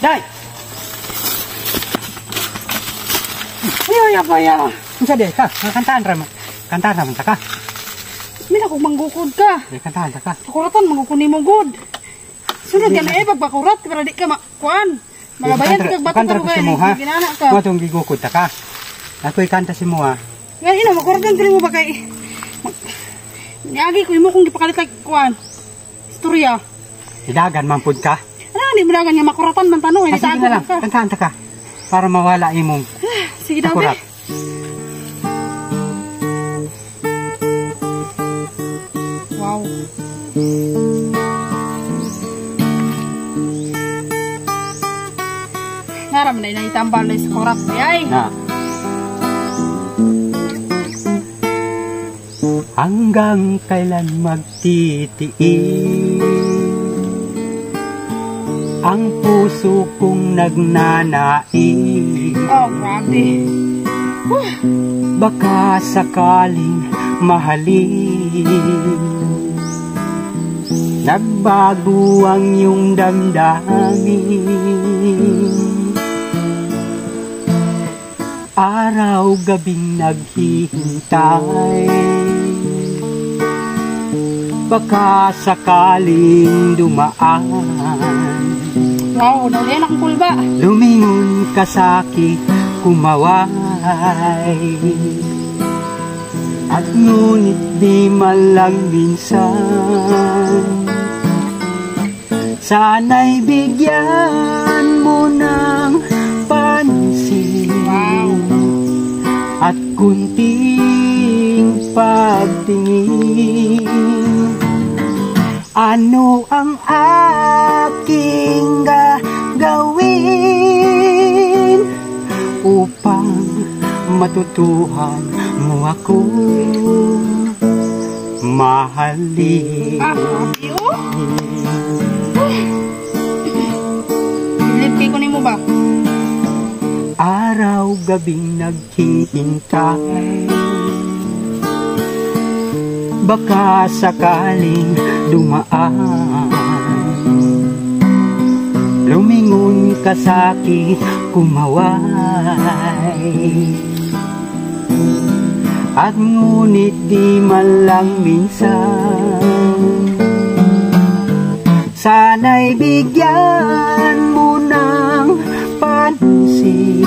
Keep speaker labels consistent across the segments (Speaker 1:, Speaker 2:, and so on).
Speaker 1: Day!
Speaker 2: Ay, ay, ay, ay.
Speaker 1: Unsa di ka? Kantahan ra man. Kantahan ra man ta ka.
Speaker 2: Mila kung manggukod ka.
Speaker 1: Di kantahan ta ka.
Speaker 2: Pakuratan, manggukod ni mo good. Sunod ka na eh, pagpakurat, para di ka makuan. Malabayan ka bato
Speaker 1: Kanta
Speaker 2: ka
Speaker 1: ko si mo ha.
Speaker 2: Ginana ka.
Speaker 1: Mo tong gigukod ta ka. Ako'y kanta si mo ha.
Speaker 2: Nga ina, makuratan ka mo ba kay... Niagi ko imo kung gipakalit kay kuan. Istorya.
Speaker 1: Idagan man pud ka.
Speaker 2: Ano di mo dagan nga makuratan man tanong,
Speaker 1: Ah, sige na lang,
Speaker 2: ka.
Speaker 1: kantahan ta ka. Para mawala imong
Speaker 2: Sige daw
Speaker 1: kakurat.
Speaker 2: be. Wow. Naram na inahitambal na sa kurat. Ay.
Speaker 1: Na. Hanggang kailan magtitiis ang puso kong nagnanais?
Speaker 2: Oh, grabe.
Speaker 1: Baka sakaling mahalin, nagbago ang iyong damdamin. Araw gabing naghihintay, baka sakaling dumaan.
Speaker 2: Wow, naulian akong kulba.
Speaker 1: Lumingon ka sa'kin, kumaway. At ngunit di man lang minsan, sana'y bigyan mo ng pansin.
Speaker 2: Wow.
Speaker 1: At kunting pagtingin. Ano ang aking gagawin upang matutuhan mo ako mahalin?
Speaker 2: Ah, grabe oh. Bilib kay ko nimo ba?
Speaker 1: Araw gabing naghihintay, baka sakaling dumaan. Lumingon ka sa'kin, kumaway. At ngunit di man lang minsan, sana'y bigyan mo ng pansin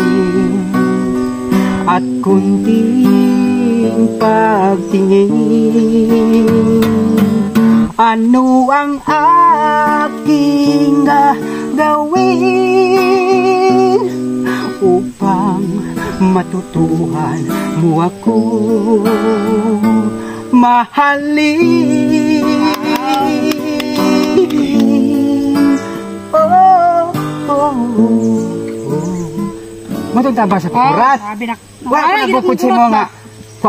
Speaker 1: at kunting pagtingin. Ano ang aking gagawin upang matutuhan mo ako mahalin? Oh, oh, oh. Matong tamba sa kurat.
Speaker 2: Oh, grabe na.
Speaker 1: Wala ka
Speaker 2: Nawala, gid
Speaker 1: nagukod
Speaker 2: akong
Speaker 1: si
Speaker 2: kurat
Speaker 1: mo
Speaker 2: ba?
Speaker 1: nga.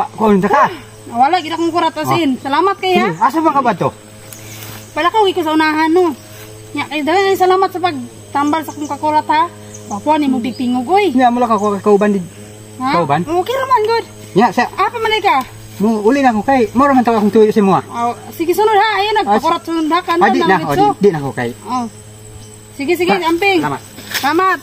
Speaker 1: Kuan ta ka.
Speaker 2: Nawala gid akong kurat asin. Salamat kay ha.
Speaker 1: Sige, asa ba ka ba to?
Speaker 2: Palakaw ko sa unahan no. Nya kay dahil salamat sa pagtambal sa akong kakurat ha. Wapo ni mo bigtingog oy.
Speaker 1: Nya mo lang ka kauban di.
Speaker 2: Ha?
Speaker 1: Kauban?
Speaker 2: Okay ra man good.
Speaker 1: Nya sa
Speaker 2: Apa man ka?
Speaker 1: mo uli na ako kay moro man to akong tuyo si mo.
Speaker 2: Oh, sige sunod ha. Ayun nagpakurat sunod ha. Kanta
Speaker 1: Ah, di na,
Speaker 2: na
Speaker 1: oh, di na ako kay.
Speaker 2: Oh. Sige sige, amping.
Speaker 1: Salamat.
Speaker 2: Salamat.